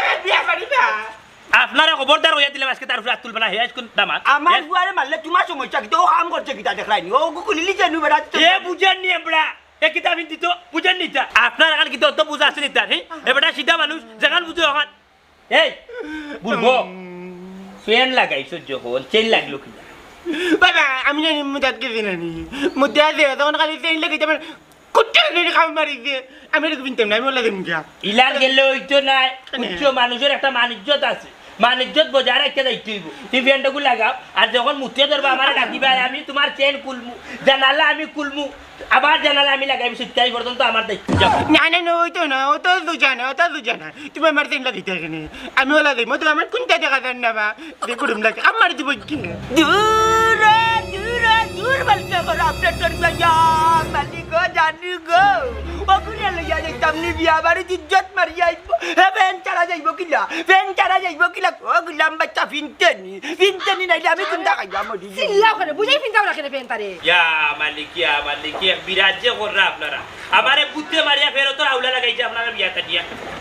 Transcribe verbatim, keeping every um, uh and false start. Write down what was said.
এ, বিয়া পারি না। আপনারে খবরদার কইয়া দিলাম, আজকে তার উপরে আত তুলবা না, হে আজকে দামাত। আমার হে ফুয়ারে মারলে তুমার সমস্যা কিতা? ও কাম করছে কিতা দেখরায়নি? ও গুকুলিলি যে নু বেড়া। এ বুঝের নি এবড়া, এ কিতা ফিন্দিতো, বুঝের নি তা? আপনার এখান কিতা অত বুঝা আছে নি তার, হে? এ বেটা সিধা মানুষ, যেখান বুঝে ওখান। এই, বুলবো, ফ্যান লাগাইছো যখন, চেইন লাগলো কিতা? বাবা, আমি জানি মুদাত গেছি না নি। মুদে আছে, তখন খালি চেইন লাগাইতে আমার কুত্তা নি কাম মারি দিয়ে। আমি এটা কিনতাম না, আমি ওলা দিম গিয়া। ইলার গেলে অইতো নায়, কেনে? উচ্চ মানুষের একটা মানিজ্যত আছে। মানিজ্যত বজায় রাখতে যাইতে হইব। তুই ফ্যানটাকে লাগাও, আর যখন মুতে ধরবা আমারে ডাকিবা, আমি তুমার চেইন খুলমু, জানালা আমি খুলমু, আবার জানালা আমি লাগাইমু, সিটকাই পর্যন্ত আমার দায়িত্ব। যাও। না, না, না, অইতো না, অত বুঝা না, অত বুঝা না। তুমি আমার চেইনটা দিতে কেনে? আমি ওলা দিম, তো আমার কুনটা দেখা যার না বা? দেখুন লাগে, আমার দিব কি? দূর, দূর, দূর বলতে করো, আপনার তোর গো, ইয়া, মালিক গো, জানি গো। ওগুলো লইয়া যাইতাম নি বিয়া বাড়ি, ইজ্জত মারিয়া আইবো। হে ফ্যান ছাড়া যাইবো কিলা? ফ্যান ছাড়া যাইবো কিলা? ও গুলাম বাচ্চা ফিনতে নি, ফিনতে নি নাইলে আমি কুনটা খাইয়া মরি যাই। চিল্লাও কেনে? বুঝাই ফিনতাও না কেনে ফ্যান তারে? ইয়া মালিক, ইয়া মালিক, এক বিরাট যে কররা আপনারা। আমারে বুঝতে মারিয়া ফেরত আউলা লাগাইছে আপনারা বিয়াটা দিয়া।